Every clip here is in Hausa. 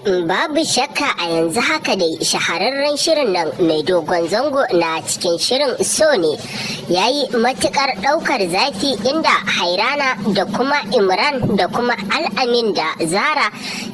Babu shakka, a yanzu haka dai shahararren shirin nan mai dogon zango na cikin shirin So Ne ya yi matukar daukar zafi, inda Hairana da kuma Imran da kuma Al'amin da Zara,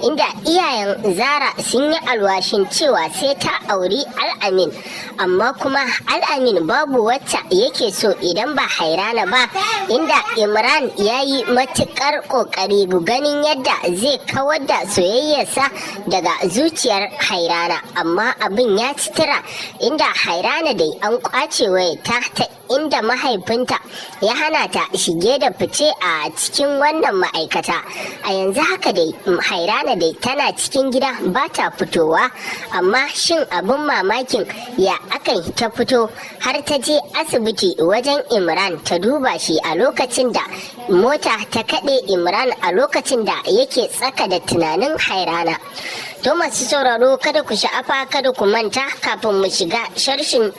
inda iyayen Zara sun yi alwashin cewa sai ta auri Al'amin, amma kuma Al'amin babu wacce yake so idan ba Hairana ba, inda Imran ya yi matukar kokari ganin yadda zai kawar da soyayyarsa daga zuciyar Hairana, amma abin ya ci tura, inda Hairana dai an kwace wayarta ta inda mahaifinta ya hana ta shige da fice a cikin wannan ma'aikata. A yanzu haka dai Hairana dai tana cikin gida, ba ta fitowa. Amma shin abin mamakin, ya akan ta fito har ta je asibiti wajen Imran ta duba shi a lokacin da mota ta kaɗe Imran, a lokacin da yake tsaka da tunanin Hairana? To, masu sauraro, kada ku sha'afa, kada ku manta, kafin mu shiga sharshin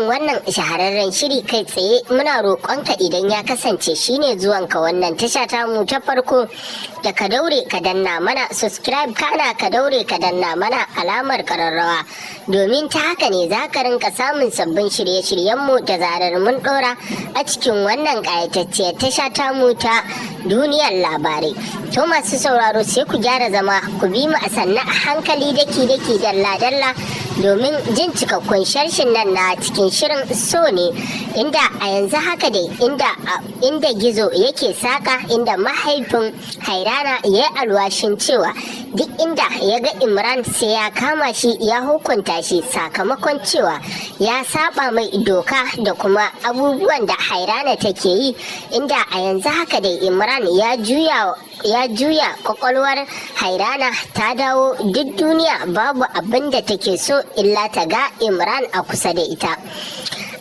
wannan shahararren shiri kai tsaye, muna roƙonka, idan ya kasance shine zuwanka wannan tasha ta mu ta farko, da ka daure ka danna mana subscribe, kana ka daure ka danna mana alamar kararrawa, domin ta haka ne za ka rinka samun sabbin shirye-shiryenmu da zarar mun ɗora a cikin wannan ƙayatacciyar tasha ta mu ta Duniyar Labarai. To, masu sauraro, sai ku gyara zama, ku bi mu a sannu a hankali, daki-daki, dalla-dalla, domin jin cikakkun sharshin nan na cikin shirin So Ne, inda a yanzu haka dai inda gizo yake saka, inda mahaifin Hairana ya yi alwashin cewa duk inda ya ga Imran sai ya kama shi ya hukunta shi, sakamakon cewa ya saba mai doka da kuma abubuwan da Hairana take yi, inda a yanzu haka dai Imran ya juya kwakwalwar Hairana, ta dawo duk duniya babu abin da take so illa ta ga Imran a kusa da ita.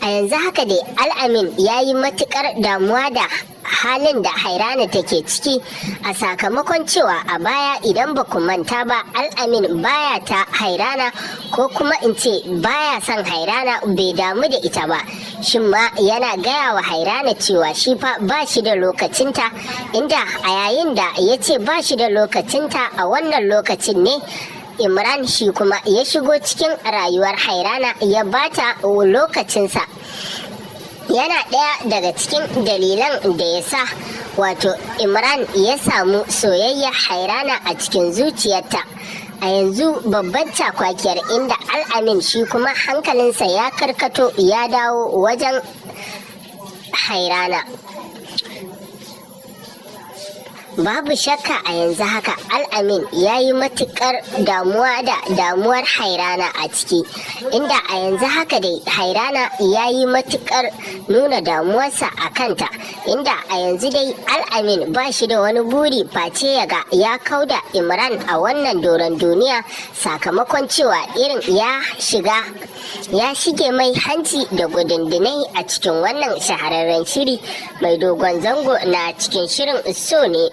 A yanzu haka dai Al'amin ya yi matukar damuwa da halin da Hairana take ciki, a sakamakon cewa a baya, idan ba ku manta ba, Al'amin baya ta Hairana, ko kuma in ce baya son Hairana, bai damu da ita ba. Shin ma yana gaya wa Hairana cewa shi fa ba shi da lokacinta, inda a yayin da ya ce ba shi da lokacinta, a wannan lokacin ne Imran shi kuma ya shigo cikin rayuwar Hairana, ya bata lokacinsa. Yana ɗaya daga cikin dalilan da ya sa wato Imran ya samu soyayya Hairana a cikin zuciyarta. A yanzu babban cakwakiyar, inda Al'amin shi kuma hankalinsa ya karkato, ya dawo wajen Hairana. Babu shakka, a yanzu haka Al'amin ya yi matukar damuwa da damuwar Hairana a ciki, inda a yanzu haka dai Hairana ya yi matukar nuna damuwarsa a kanta, inda a yanzu dai Al'amin ba shi da wani buri face ya ga ya kauda Imran a wannan doron duniya, sakamakon cewa irin ya shiga ya shige mai hanci da gudundunai a cikin wannan shahararren shiri mai dogon zango na cikin shirin So Ne.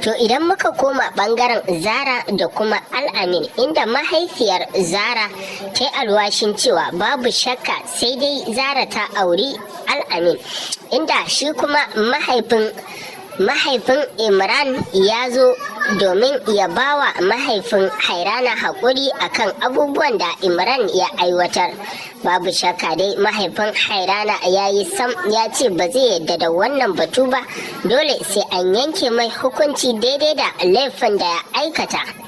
To, idan muka koma bangaren Zara da kuma Al'amin, inda mahaifiyar Zara ta yi alwashin cewa babu shakka sai dai Zara ta auri Al'amin, inda shi kuma mahaifin Imran ya zo domin ya bawa mahaifin Hairana haƙuri akan abubuwan da Imran ya aiwatar. Babu shakka dai mahaifin Hairana ya yi sam, ya ce ba zai yadda da wannan batu ba, dole sai an yanke mai hukunci daidai da laifin da ya aikata.